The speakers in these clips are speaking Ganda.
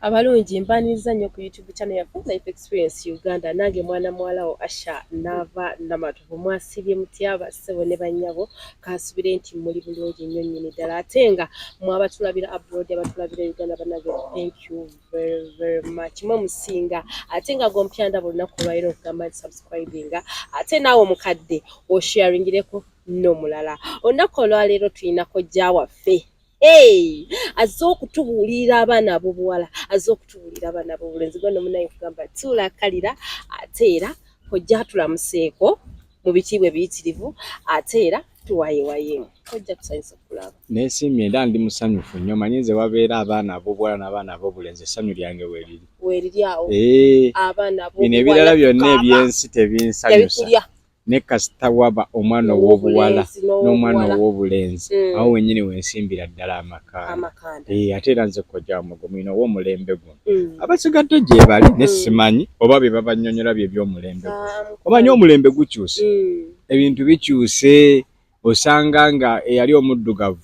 Abalungi, mbaniriza nnyo ku YouTube channel yaffe Life Experience Uganda. Nange mwana muwala wo Asha Naava Namatovu. Mwasibye mutya, bassebo ne bannyabo? Kansubire nti muli bulungi nnyo nnyini ddala. Ate nga mwe abatulabira abroad, abatulabira Uganda, bannange, thank you very very much, mwe musinga. Ate nga gompyanda buli lunaku olwaliro okugamba nti subscribinga, ate naawe omukadde osharingireko n'omulala. Olunaku olwaleero tulina kojja waffe. Hey! Azze okutubuulirira abaana ab'obuwala, azze okutubuulira abaana ab'obulenzi. Gwe nomunaye kugamba tuulakalira, ate era kojja atulamuseeko mu bitiibwa ebiyitirivu, ate era tuwayewayeemu. Kojja, tusanyusa okulaba. Neesiimye era ndi musanyufu nnyo. Manyi nze wabeera abaana ab'obuwala n'abaana ab'obulenzi, essanyu lyange weeriri. Weeriri awo. Abaana. Bino ebirala byonna ebyensi tebinsanyusa. Tebikulya. Ne kasita waba omwana ow'obuwala n'omwana ow'obulenzi, awo wennyini wensimbira ddala amakanda. Amakanda. Ate era nze kojja wammwe gwe mulina ow'omulembe guno. Abasigadde gye bali ne simanyi oba bye babannyonnyola bye by'omulembe guno. Omanyi omulembe gukyuse, ebintu bikyuse, osanga nga eyali omuddugavu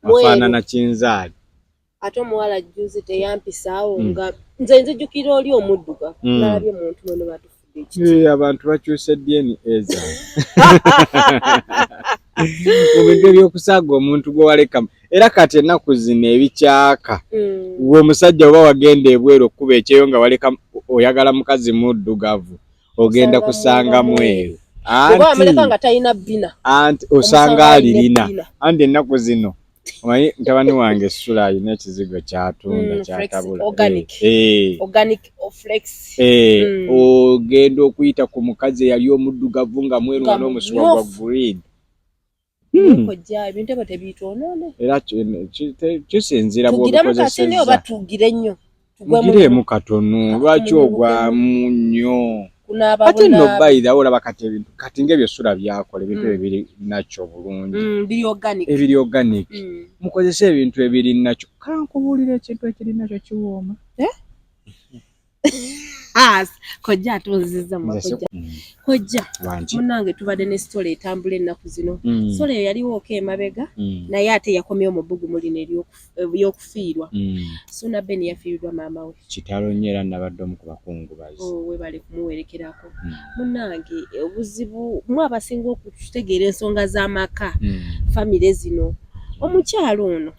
Mweru. afaanana kinzaali. Ate omuwala jjuzi teyampisaawo nga nze nzijukira oli omuddugavu. Nalabye muntu mweno batufudde ekiti. Abantu bakyuse DNA zaabwe mu bintu ebyokusaaga omuntu gwe waleka. Era kati ennaku zino ebikyaka, gwe omusajja oba wagenda ebweru okkuba ekyeyo nga waleka oyagala mukazi muddugavu, ogenda Osanga kusanga mweru. mweru. Oba wamuleka Anti nga talina bbina. Anti osanga Omusanga alina alirina. ebbina. Anti ennaku zino omanyi mutabani wange Sula alina ekizigo kyatunda, Flex kyatabula. Organic. Organic flex. Ogenda okuyita ku mukazi eyali omuddugavu nga mweru nga Nga n'omusuwa gwa mumyufu. green. Kojja, ebintu ebyo tebitwonoone? Era kisinziira Tugiremu katini oba bw'obikozesezza. tugire nnyo? Tugwemu? Mugireemu katono. Lwaki Tumunyubuke. ogwamu nnyo? Kunaaba Ate nno bunaabi. bayirawo olaba kati ebintu kati ng'ebyo Sula byakola, ebintu ebyo biri nakyo bulungi. Biri organic. Ebiri organic. Mukozese ebintu ebiri nakyo. Kankubuulira, ekintu ekiri nakyo kiwooma. Eh? Ah, kojja atunzizza mu Nze kojja. Kojja, Wangi. munnange, tubadde ne story etambula ennaku zino. Story eyo yaliwooko emabega, naye ate yakomyewo mu bbugumu lino ery'okufiirwa. Ssuuna Ben yafiiriddwa maama we. Kitalo nnyo, era nabadde omu ku bakungubazi. Oh, webale kumuwerekerako. Munnange, obuzibu mu abasinga okutegeera ensonga z'amaka, famire zino, omukyalo ono,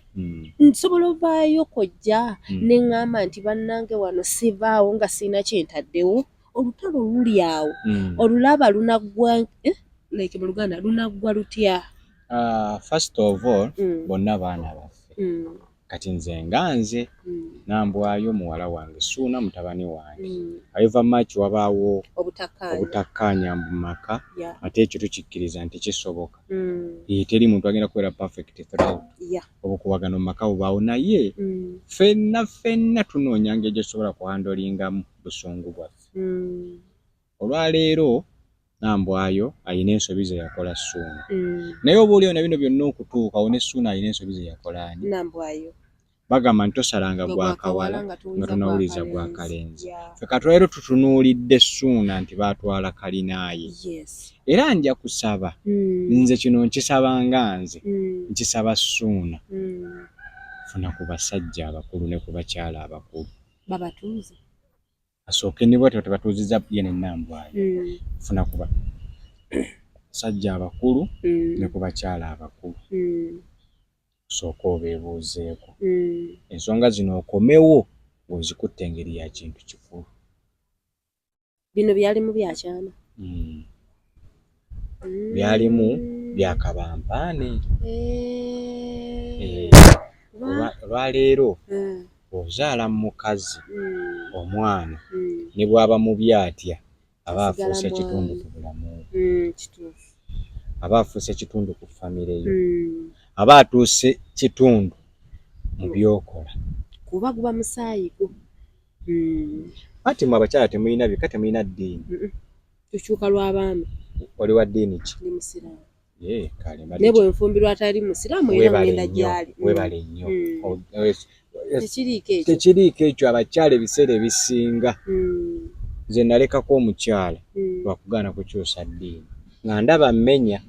nsobola ovaayo kojja ne ŋŋamba nti bannange, wano sivaawo nga sirina kye ntaddewo. Olutalo luli awo, olulaba lunaggwa, eh? Like mu Luganda lunaggwa lutya? First of all, bonna baana baffe. Kati nze nga nze, Nambwayo muwala wange, Suuna mutabani wange. However much wabaawo obutakkaanya, obutakkaanya mu maka, ate ekyo tukikkiriza nti kisoboka. Teri muntu agenda kubeera perfect throughout. Obukuubagano mu maka bubaawo, naye ffenna ffenna tunoonya ngeri gye tusobola kuhandlingamu busungu bwaffe. Olwaleero Nambwayo alina ensobi ze yakola Ssuuna, naye oba oliawo na bino byonna okutuukawo ne Ssuuna alina ensobi ze yakola ani? Nambwayo. Bagamba nti tosalanga nga gwa kawala gwakawala nga nga towuliza tonawuliza gwa gwakalenzi. Kalenzi. Ffe katwaliro tutunuulidde Ssuuna nti baatwala kalinaaye. Era nja kusaba, nze kino nkisaba nga nze, nkisaba Ssuuna, funa ku basajja abakulu ne ku bakyala abakulu. Babatuuze. Asooke ne bwatyo tebatuuzizza ye ne Nambwayo. Funa ku basajja abakulu ne ku bakyala abakulu, osooke obeebuuzeeko ensonga zino, okomewo ng'ozikutte engeri ya kintu kikulu. Bino byalimu byakyama. Byalimu byakabampaane. Olwaleero bw'ozaala mukazi omwana, ne bw'aba mubi atya, aba asigala afuuse kitundu mwana. ku bulamu bwe, Kituufu. Aba afuuse kitundu ku famire yo, aba atuuse kitundu mu byokola. Kuba guba musaayi gwo. Anti mwe abakyala temulina bika, temulina ddiini. Tukyuka lw'abaami. Oli wa ddiini ki? Ndi musiraamu. Ye kale mbadde Naye bwe nfumbirwa atali musiraamu, era Weebale ngenda nnyo, gy'ali. Weebale nnyo. Tekiriiko ekyo. Tekiriiko ekyo. Abakyala ebiseera ebisinga, nze nalekako omukyala lwakugaana kukyusa ddiini nga ndaba mmenya.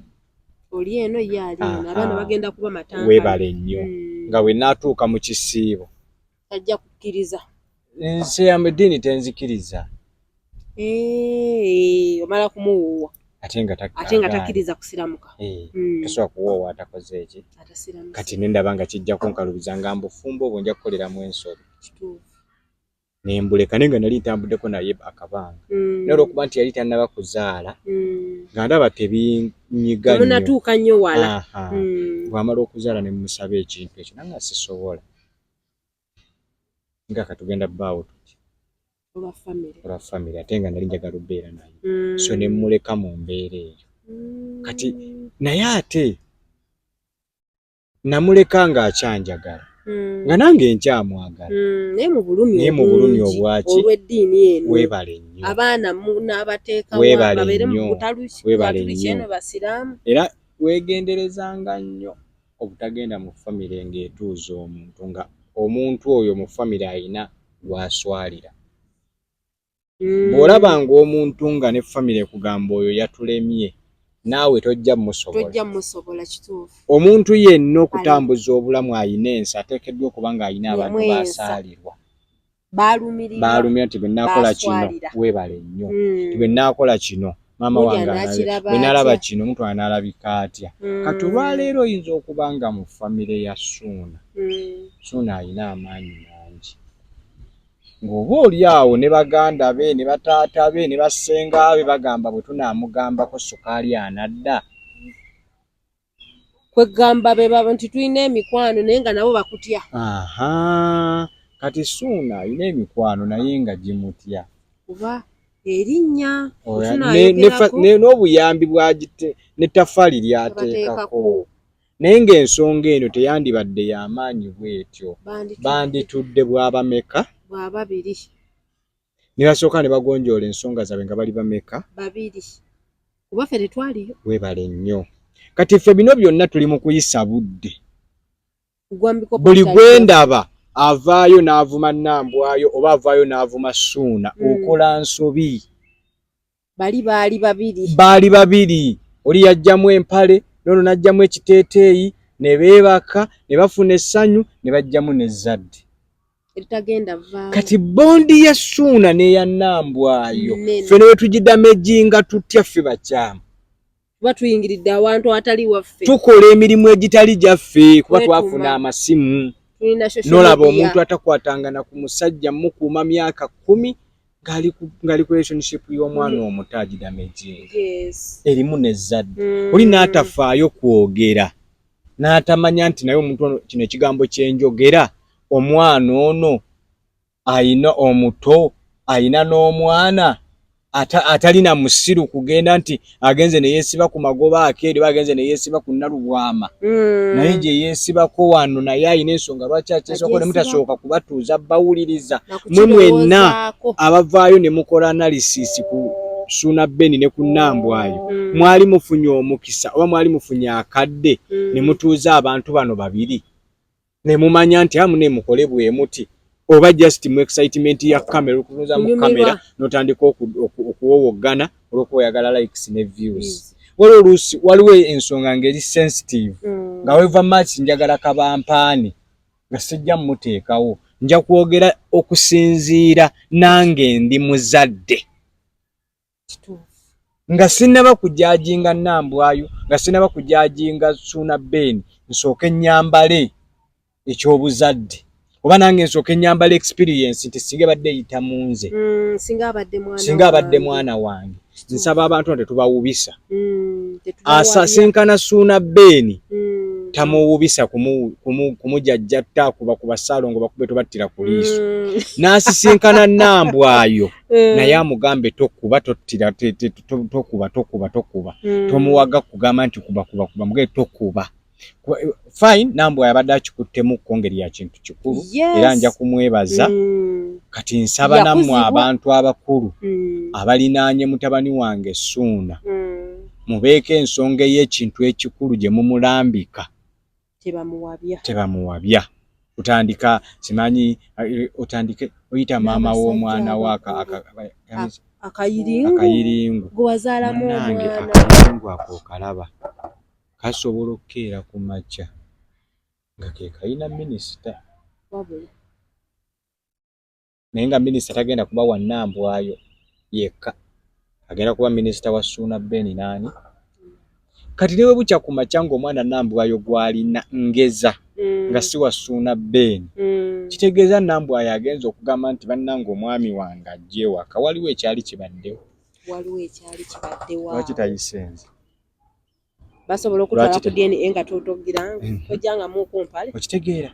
Oli eno, ye ali eno, abaana bagenda kuba matankane. Weebale nnyo. Nga bwe naatuuka mu kisiibo tajja kukkiriza. Nze eddiini tenzikiriza. Eh, omala kumuwoowa. Ate nga ate nga takkiriza kusiramuka. Eh, tosobola kuwoowa atakoze eki. Kati nendaba nga kijja kunkalubiza nga mbufumbo obwo nja kukoleramu ensobi. Nembuleka, naye nga nali ntambuddeko naye akabanga. Naye olwokuba nti yali tannaba kuzaala, nga ndaba tebinyiga nnyo. Temunnatuuka nnyo wala. Bw'amala okuzaala ne mmusaba ekintu ekyo, nange sisobola. Nga katugenda bbaawo tuti. Olwa famire. Olwa famire, ate nga nali njagala okubeera naye. So ne mmuleka mu mbeera eyo. Kati naye ate namuleka ng'akyanjagala. Nga nange nkyamwagala. Naye mu bulumi. Naye mu bulumi obwaki? Olw'eddiini eno. Weebale nnyo. Abaana munaabateeka Weebale babeere mu nnyo. butaluki, Weebale Katuliki nnyo. eno basiraamu. Era weegenderezanga nnyo obutagenda mu famire ng'etuuza omuntu, nga omuntu oyo mu famire ayina gw'aswalira. Bw'olabanga omuntu nga ne famire ekugamba oyo yatulemye, naawe tojja musobola. Tojja musobola, kituufu. Omuntu yenna okutambuza obulamu ayina ensa, ateekeddwa okuba ng'alina abantu b'asaalirwa. Baalumirirwa. Baalumira nti bwe nnaakola kino, weebale nnyo. Nti bwe nnaakola kino, maama wange bwe naalaba kino, omuntu anaalabika atya. Kati olwaleero oyinza okuba nga mu famire ya Ssuuna, Ssuuna alina amaanyi mangi. Ng'oba oli awo ne baganda be ne bataata be ne bassenga be bagamba bwe tunaamugambako sukaali anadda. Kwegamba be baba nti tulina emikwano naye nga nabo bakutya. Aha, kati Ssuuna alina emikwano naye nga gimutya. Kuba erinnya n'obuyambi bw'agite n'ettaffaali ly'ateekako. Naye ng'ensonga eno teyandibadde y'amaanyi bw'etyo. Banditudde bw'abameka? Bwa babiri. Ne basooka ne bagonjoola ensonga zaabwe nga bali bameka? Babiri. Kuba ffe tetwaliyo. Weebale nnyo. Kati ffe bino byonna tuli mu kuyisa budde. Buli gwe ndaba avaayo n'avuma Nambwayo oba avaayo n'avuma Ssuuna, okola nsobi. Bali baali babiri. Baali babiri. Oli yajjamu empale, n'ono n'ajjamu ekiteeteeyi, ne beebaka, ne bafuna essanyu, ne bajjamu n'ezzadde. Eritagenda vvaawo. Kati bond ya Ssuuna n'eya Nambwayo, ffe ne bwe tugidamejinga tutya ffe bakyamu. Tuba tuyingiridde awantu awatali waffe. Tukola emirimu egitali gyaffe kuba twafuna amasimu. N'olaba omuntu atakwatangana ku musajja mukuuma myaka 10 ng'ali ku relationship y'omwana omuto agidamejinga. Erimu n'ezzadde. Oli n'atafaayo kwogera. N'atamanya nti naye omuntu ono kino ekigambo kye njogera omwana ono ayina omuto ayina n'omwana atalina musiru kugenda nti agenze ne yeesiba ku magoba akeeri oba agenze ne yeesiba ku Nalubwama. Naye gye yeesibako wano naye ayina ensonga lwaki akyesibako ne mutasooka kubatuuza bawuliriza. Mwe mwenna abavaayo ne mukola analysis ku Ssuuna Ben ne ku Nambwayo, mwali mufunye omukisa oba mwali mufunye akadde ne mutuuza abantu bano babiri ne mumanya nti amu ne mukole bwe muti oba just mu excitement ya camera okutunuza mu camera n'otandika okuwowoggana olw'okuba oyagala likes ne views. Waliwo oluusi waliwo ensonga ng'eri sensitive nga weva match njagala kabampaani nga sijja mmuteekawo, nja kwogera okusinziira nange ndi muzadde. Nga sinnaba kujajinga Nambwayo, nga sinnaba kujajinga Ssuuna Ben, nsooke nnyambale eky'obuzadde oba nange nsooke nnyambale experience nti singa ebadde eyita mu nze, singa abadde mwana wange. Nsaba abantu nga tetubawubisa. Asasinkana Ssuuna Ben tamuwubisa kumujajjatta akuba ku basaalongo bakube tobattira ku liiso. N'asisinkana Nambwayo naye amugambe tokuba tottira tokuba tokuba tokuba. Tomuwaga kugamba nti kuba kuba kuba mugambe tokuba. Fine, Nambwayo abadde akikuttemukko ngeri ya kintu kikulu era nja kumwebaza. Kati nsaba nammwe abantu abakulu abalinaanye mutabani wange Ssuuna mubeeko ensonga ey'ekintu ekikulu gye mumulambika. Tebamuwabya. Otandika simanyi otandike oyita maama w'omwana wo akayiringu. Gwe wazaalamu omwana. Akayiringu ako okalaba kasobola okukeera ku makya nga ke kayina minisita. Naye nga minisita tagenda kuba wa Nambwayo yekka, agenda kuba minisita wa Ssuuna Ben naani. Kati ne bwe bukya ku makya ng'omwana Nambwayo gw'alina ngeza nga si wa Ssuuna Ben, kitegeeza Nambwayo agenze okugamba nti bannange omwami wange ajja ewaka, waliwo ekyali kibaddewo. Waliwo ekyali kibaddewo. Lwaki tayise nze? Basobola okutwala ku DNA nga totogira tojangamu kumpale. Okitegeera?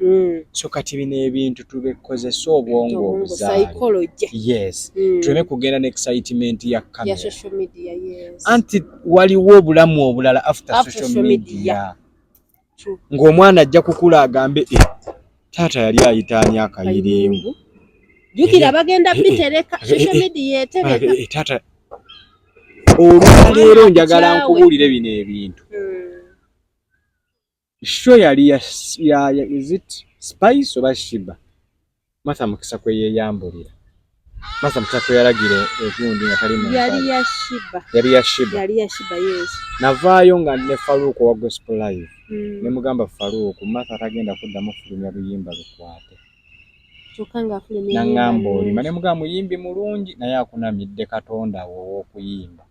So kati bino ebintu tubikozese obwongo obuzaale. Psychology. Yes. Tuleme kugenda ne excitement ya camera. Ya social media, yes. Anti waliwo obulamu obulala after social media. Ng'omwana ajja kukula agambe taata yali ayita ani akayiringu. Jjukira bagenda bitereka social media etereka. Taata olwaleero njagala nkubuulire bino ebintu. Show yali ya is it Spice oba Shiba? Martha Mukisa kwe yeeyambulira. Martha Mukisa kwe yalagira egundi nga tali mu Yali ya Shiba. Yali ya Shiba. Yali ya Shiba, yes. Navaayo nga ne Farouk owa Gospel Live. Ne mugamba Farouk, Martha tagenda kuddamu fulumya luyimba lukwate. Kyokka ng'afulumya Nangamba olima ne mugamba muyimbi mulungi naye akunamidde Katonda wo ow'okuyimba.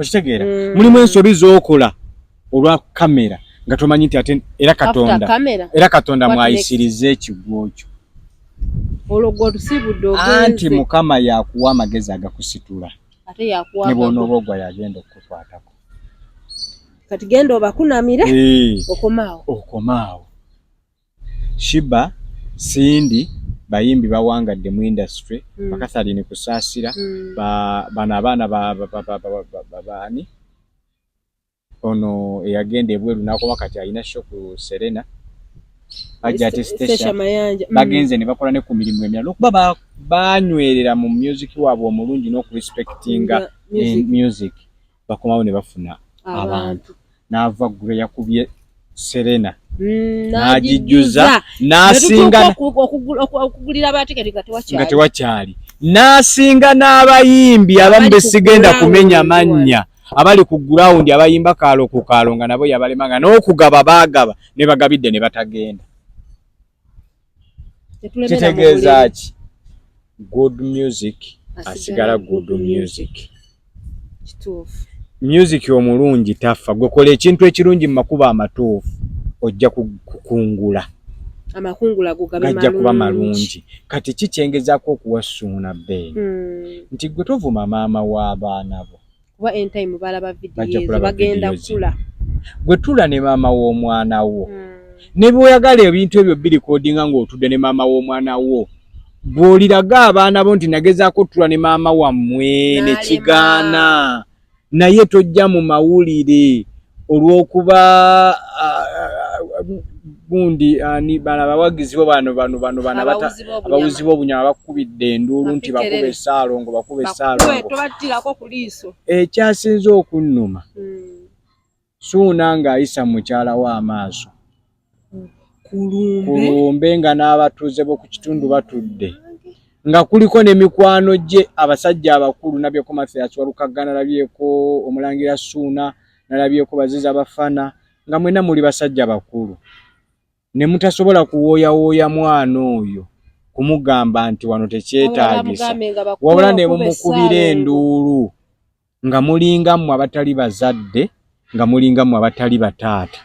Okitegeera? Mulimu ensobi z'okola olwa kamera nga tomanyi nti ate era Katonda mwayisiriza ekigwo kyo. Olwo gwe otusibudde ogenze. Anti Mukama yakuwa amagezi agakusitula. Ate yakuwa Ne bw'onooba ogwa yagenda okukukwatako. Kati genda obakunamire okomaawo. Okomaawo. Shiba, Cindy bayimbi bawangadde mu industry, Bakatharine Kusaasira, bano abaana baani ono eyagenda ebweru n'akoma kati alina show ku Serena, Hajjati Stacia bagenze ne bakola ne ku mirimu emirala okuba banywerera mu music waabwe omulungi n'okurespectinga music, bakomawo ne bafuna abantu. N'ava Gure yakubye Serena n'agijjuza n'asinga okugulira abatiketi nga tewakyali n'asinga n'abayimbi abamu besigenda kumenya mannya abali ku ground abayimba kaalo ku kaalo nga nabo yabalema nga n'okugaba baagaba ne bagabidde ne batagenda. Kitegeeza ki? Good music asigala good music. Kituufu. Music omulungi tafa. Gwe kola ekintu ekirungi mu makubo amatuufu ojja kukungula. Amakungula go gabe gajja kuba malungi. Kati ki kyengezaako okuwa Ssuuna Ben? Nti gwe tovuma maama w'abaana bo. Kuba anytime balaba video ezo bagenda kula. Gwe tula ne maama w'omwana wo. Ne bw'oyagala ebintu ebyo birikodinga ng'otudde ne maama w'omwana wo. Bw'oliraga abaana bo nti nagezaako ottula ne maama wammwe ne kigaana. Naye tojja mu mawulire olw'okuba gundi ani bano abawagizi bo bano bano bano bano abawuzi b'obunyama bakubidde enduulu nti bakube essaalongo bakube essaalongo. Tobattirako ku liiso. Ekyasinze okunnuma Ssuuna ng'ayisa mukyala we amaaso ku lumbe nga n'abatuuze b'oku kitundu batudde nga kuliko ne mikwano gye abasajja abakulu nabyeko Mathias Walukagga nalabyeko Omulangira Ssuuna nalabyeko Baziza Bafana nga mwenna muli basajja bakulu ne mutasobola kuwooyawooya mwana oyo kumugamba nti wano tekyetaagisa wabula ne mumukubira enduulu nga mulinga mmwe abatali bazadde nga mulinga mmwe abatali bataata.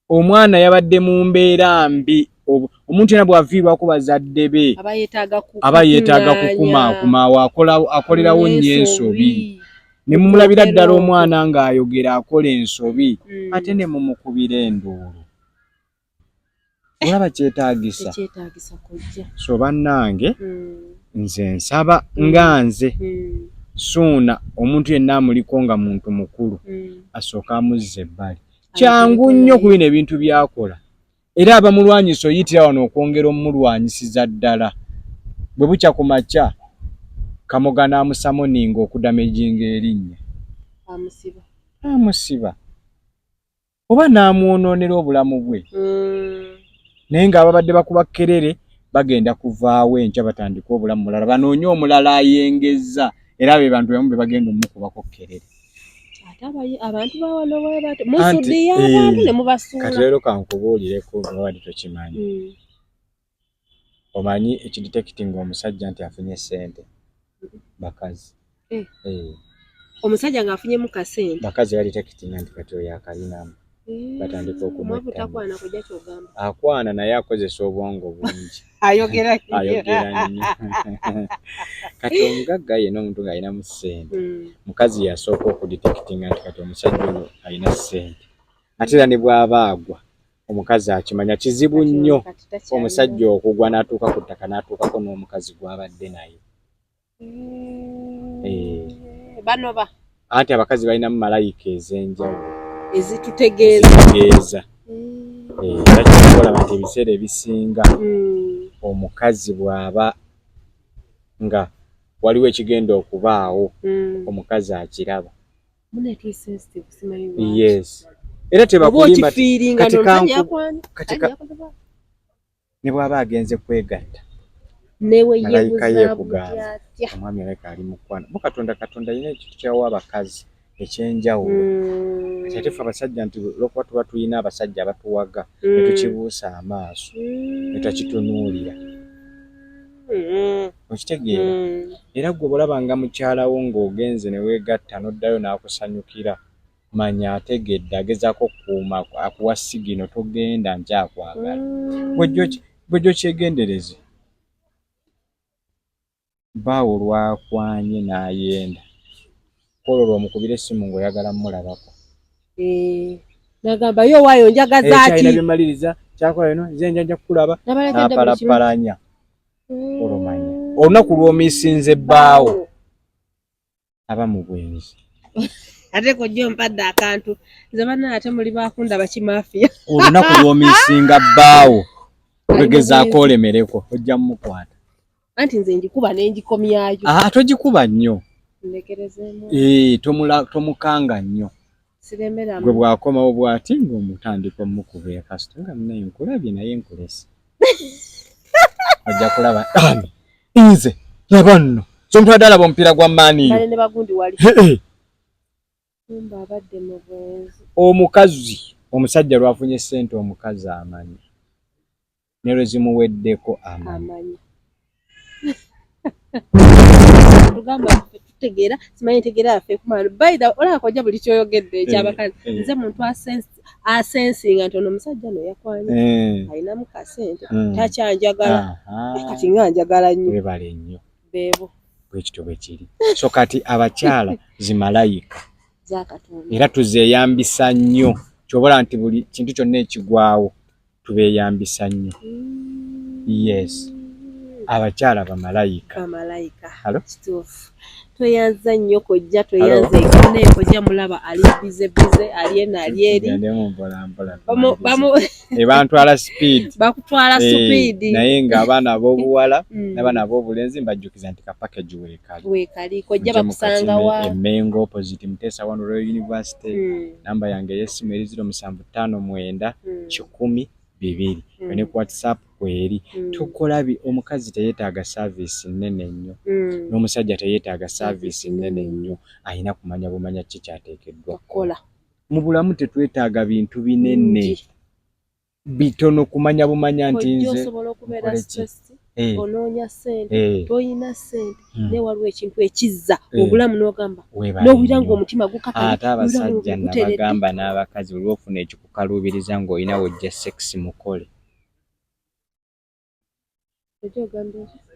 Omwana yabadde mu mbeera mbi. Omuntu yenna bw'aviirwako bazadde be aba yeetaaga kukumaakuma awo akolerawo nnyo ensobi. Ne mumulabira ddala omwana ng'ayogera akola ensobi ate ne mumukubira enduulu. Olaba kyetaagisa. So bannange nze nsaba nga nze Ssuuna omuntu yenna amuliko nga muntu mukulu asooke amuzze ebbali. Kyangu nnyo ku bino ebintu by'akola era abamulwanyisa oyitira wano okwongera omulwanyisiza ddala. Bwe bukya ku makya Kamoga n'amusamoninga okudamejinga erinnya. Amusiba. Oba n'amwonoonera obulamu bwe. Naye ng'ababadde bakuba kerere bagenda kuvaawo enkya batandike obulamu mulala banoonye omulala ayengezza era be bantu bamu be bagenda omukubako kerere. Ate abantu bawano bwe batyo musudiya abantu ne mubasuula. Kati leero kankubuulireko nga wadde tokimanyi. Omanyi ekidetectinga omusajja nti afunye ssente? Bakazi. Omusajja ng'afunyemu kasente. Bakazi badetectinga nti kati oyo akalinamu. Batandika okumwetta. Takwana kujja ky'ogamba. Akwana naye akozesa obwongo bungi. Ayogera nnyo. Kati omugagga yenna omuntu ng'alinamu ssente. Mukazi yasooka okudetectinga nti kati omusajja ono alina ssente. Ate era ne bw'aba agwa omukazi akimanya. Kizibu nnyo omusajja okugwa n'atuuka ku ttaka n'atuukako n'omukazi gw'abadde naye. Banoba. Anti abakazi balinamu malayika ez'enjawulo. Ezitutegeeza. Era ky'oba olaba nti ebiseera ebisinga omukazi bw'aba nga waliwo ekigenda okubaawo omukazi akiraba. Yes. Era tebakulimba kati ne bw'aba agenze kwegatta malayika yeekugamba omwami alabika ali mukwana. Bo Katonda Katonda alina ekintu ky'awa abakazi ekyenjawulo. Kati ate ffe abasajja nti olw'okuba tuba tulina abasajja abatuwaga ne tukibuusa amaaso ne tutakitunuulira. Okitegeera? Era ggwe bw'olabanga mukyala wo ng'ogenze ne weegatta n'oddayo n'akusanyukira manya ategedde agezaako okukuuma akuwa sigino togenda nkyakwagala. Ggwe okyegendereze. Bbaawo lw'akwanye n'ayenda kw'olwo lw'omukubira essimu ng'oyagala mmulabako. N'agamba ye owaayo njagaza ki? Kyalina bye mmaliriza kyakola bino nze nja kukulaba n'apalapalanya. Olwo manya olunaku lw'omiisinze bbaawo aba mu bwenzi. Ate kojja ompadde akantu nze banna ate muli bakundaba kimafiya. Olunaku lw'omiisinga bbaawo lwegezaako olemereko ojja mmukwata. Anti nze njikuba ne ngikomyayo. Ah, togikuba nnyo. Ndekerezeemu. Tomukanga nnyo. Siremeramu. Gwe bw'akomawo bw'ati ng'omutandika omukuba ekasito nga munnaye nkulabye naye nkulese. Ojja kulaba ani nze laba nno so omuntu adde alaba omupiira gwa Man U. Bale ne bagundi wali. Kumba abadde mu bwenzi. Omukazi omusajja lw'afunye ssente omukazi amanya ne lwe zimuweddeko amanya. Tugamba tutegeera simanyi ntegeera yaffe ekumala. By the way olaba kojja buli ky'oyogedde eky'abakazi nze muntu asensinga nti ono omusajja no yakwanye alinamu kasente takyanjagala kati nga njagala nnyo. Weebale nnyo. Beebo. Bwe kityo bwe kiri. So kati abakyala zimalayika za Katonda. Era tuzeeyambisa nnyo. Ky'oba olaba nti buli kintu kyonna ekigwawo tubeeyambisa nnyo. Yes. Abakyala bamalayika. Bamalayika. Hello? Kituufu. Tweyanza nnyo kojja tweyanze naye kojja mulaba ali busy busy ali eno ali eri. Tugendemu mpola mpola. Ebantwala speed. Bakutwala speed. Naye ng'abaana ab'obuwala n'abaana ab'obulenzi mbajjukiza nti ka package weekali. Weekali kojja bakusanga wa? Emmengo opposite Muteesa One Royal University. Namba yange ey'essimu eri 0759 100 2. Ne ku WhatsApp kweri. Tukola omukazi teyeetaaga service nnene nnyo. N'omusajja teyeetaaga service nnene nnyo. Alina kumanya bumanya ki ky'ateekeddwa kukola. Mu bulamu tetwetaaga bintu binene. Bitono kumanya bumanya nti nze osobola okubeera stressed onoonya ssente toyina ssente naye waliwo ekintu ekizza obulamu n'ogamba n'owulira ng'omutima gukakali. Ate abasajja nabagamba n'abakazi olw'ofuna ekikukaluubiriza ng'olina w'ojja sex mukole.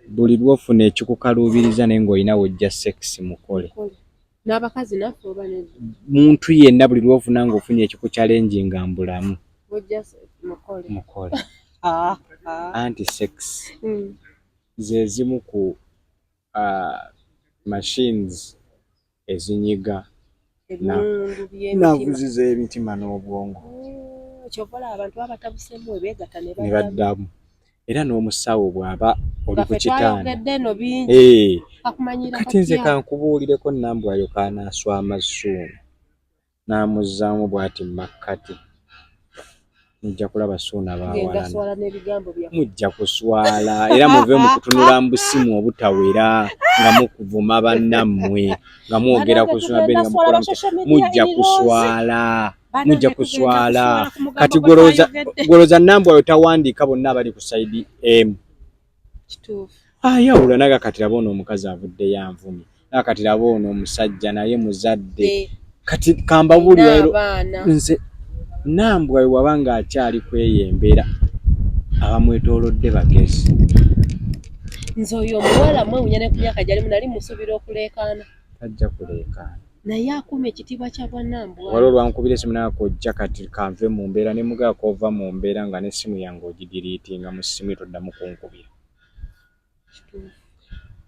Buli lw'ofuna ekikukaluubiriza naye ng'olina w'ojja sex mukole. N'abakazi naffe oba nedda? Muntu yenna buli lw'ofuna ng'ofunye ekikuchallenginga mu bulamu. Mukole. Mukole. Anti sex ze zimu ku machines ezinyiga ebiwundu navuzi z'emitima n'obwongo. Ky'ova olaba abantu baba batabuseemu we beegatta ne ne baddamu. Era n'omusawo bw'aba oli ku Ffe kitanda. Twayogedde eno bingi. Kakumanyira. Kati nze kankubuulireko Nambwayo kanaaswama Ssuuna n'amuzzaamu bw'ati makkati. Mujja kulaba Ssuuna Genda baawalana. swala n'ebigambo byaffe. Mujja kuswala era muve mu kutunula mu busimu obutawera. Nga mukuvuma bannammwe, nga mwogera Banange ku Suna Ben, tugenda nga kuswala mukola ba mutya, social media mujja in-laws. kuswala, Banange mujja tugenda kuswala. kuswala ku mugambo Kati gwe twayogedde. Gwolooza Nambwayo tawandiika bonna abali ku side emu. Kituufu. Ayawula naga kati laba ono omukazi avuddeyo anvumye, naga kati laba ono omusajja naye muzadde. Kati kambabuulira leero, abaana. Nze Nambwayo waba ng'akyali kweyo embeera, abamwetoolodde bagezi. Nze oyo omuwala mwewunya ne ku myaka gyalimu nali musuubira okuleekaana. Tajja kuleekaana. Naye akuuma ekitiibwa kya bwannambwa. Waliwo lwankubira esimu naga kojja kati kanve mu mbeera, ne mugamba k'ova mu mbeera nga n'essimu yange ogidiriitinga mu ssimu ye toddamu kunkubira. Kituufu.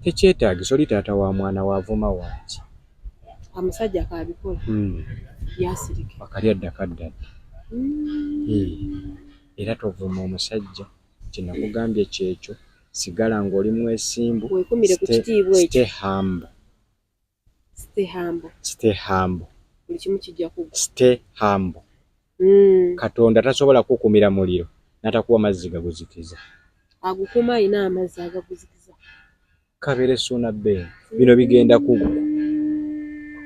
Tekyetaagisa, oli taata wa mwana waavuma waaki. Amusajja kabikola yasirike. Akali adda kadda dda. Era tovuma omusajja, kyenakugambye kyekyo, sigala ng'oli mwesimbu. Weekumire ku kitiibwa ekyo. Stay humble. Stay humble. Stay humble. Buli kimu kijja kugwa. Stay humble. Katonda tasobola kukumira muliro n'atakuwa mazzi gaguzikiza. Agukuma alina amazzi agaguzikiza. Kabeere Suuna Ben, bino bigenda kuggwa,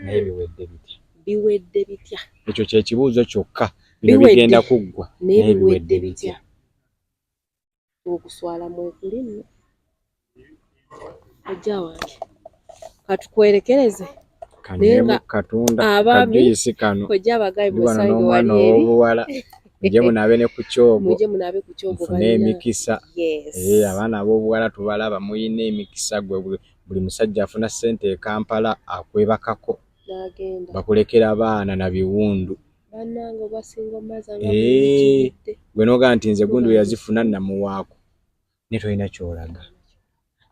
naye biwedde bitya? Biwedde bitya? Ekyo kye kibuuzo kyokka. Bino Biwedde. bigenda kuggwa, naye naye biwedde bitya? Okuswala mwekuli nno. Ojja wange katukwerekereze. Kanywemu Naye nga katunda abaami, kajuice kano. Kojja abagayi Ndi wano musange n'omwana wali eri. ow'obuwala, mujje munaabe ne ku kyogo, mujje munaabe ku kyogo, mufune balina. emikisa. Yes. Abaana ab'obuwala tubalaba muyina emikisa. Gwe buli musajja afuna ssente e Kampala akwebakako, n'agenda, bakulekera baana na biwundu. Bannange obasinga omaza nga bwekiyidde. Gwe n'ogaa nti nze gundi bwe yazifuna namuwaako, ne tolina ky'olaga.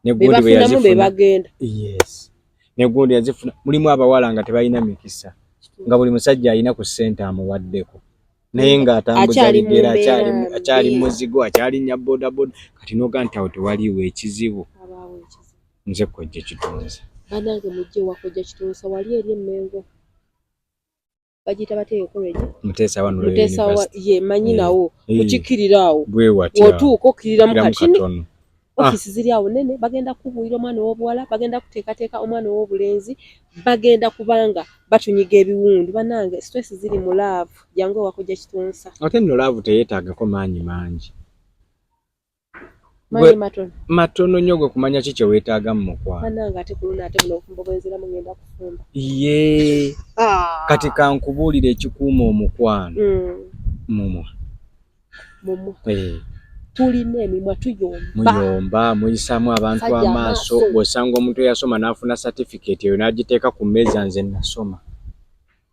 Ne be gundi bwe bafunamu be yazifuna, bagenda. Yes, ne gundi yazifuna. Mulimu abawala nga tebalina mikisa, nga buli musajja alina ku ssente amuwaddeko, naye ng'atambuza Akyali mu bigere, mbeera akyali mbi. Muzigo, akyalinnya bodaboda. Kati n'ogaa nti awo tewaliiwo ekizibu. Abaawo ekizibu. Nze kojja Kitunzi. Bannange mujje wakojja Kitunsa wali eri Emmengo, bagiyita bateeyo college. Muteesa wano. Muteesa wa University. ye manyi nawo kukikirira awo. Bwe watya. Otuuka okkiriramu Okkiriramu katini. katono. Ofiisi ziri awo nene, bagenda kubuulira omwana ow'obuwala, bagenda kuteekateeka omwana ow'obulenzi, bagenda kubanga batunyiga ebiwundu. Bannange, stress ziri mu love, jangu ewakojja Kitunsa. Ate nno love teyeetaagako maanyi mangi. Maanyi matono. Matono nnyo gwe kumanya ki kye weetaaga mu mukwano. Bannange, ate ku luno ate buno obufumbo bwenziramu ngenda kufumba. Ye kati kankubuulire ekikuuma omukwano, mumwa. Mumwa. Eh, tulina emimwa, tuyomba. Muyomba, muyisaamu abantu Sajja amaaso. amaaso. Bw'osanga omuntu eyasoma n'afuna certificate eyo n'agiteeka ku mmeeza, nze nasoma.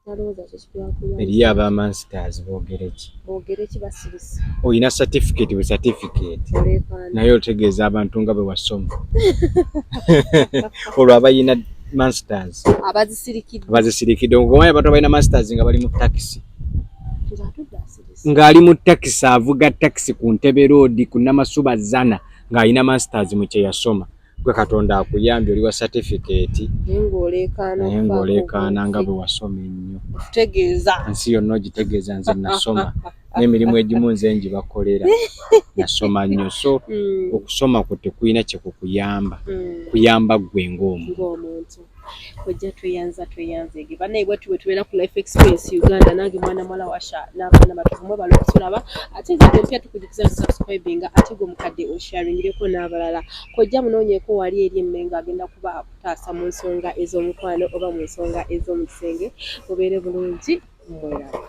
Nalowooza kyekitwakulwa. Eriyo aba masters, boogere ki? Boogere ki? Basirise. Olina certificate bwe certificate, oleekaana, naye otegeeza abantu nga bwe wasoma. Olwo abayina masters abazisirikidde, bazisirikidde. Omanyi abantu abalina masters nga bali mu takisi, ng'atudde asirise, ng'ali mu takisi, avuga takisi ku Ntebe Road ku Namasuba Zana, ng'alina masters mu kye yasoma. Gwe Katonda akuyambye oli wa certificate, naye ng'oleekaana, naye ng'oleekaana nga bwe wasoma ennyo, otutegeeza, ensi yonna ogitegeeza nze nasoma, n'emirimu egimu nze ngibakolera, nasoma nnyo. So okusoma kwo tekulina kye kukuyamba, kuyamba ggwe ng'omuntu. Ng'omuntu. Ojja tweyanza, tweyanzeege. Bannaye, bwetu bwe tubeera ku Life Experience Uganda. Nange mwana muwala Washa n'abaana batuvumu bala okutulaba. Ate nze gwe mpya, tukujukiza subscribinga, ate gwe mukadde osharingireko n'abalala. Kojja munoonyeeko wali eri Emmengo, agenda kuba akutaasa mu nsonga ez'omukwano oba mu nsonga ez'omu kisenge. Mubeere bulungi, mweraba.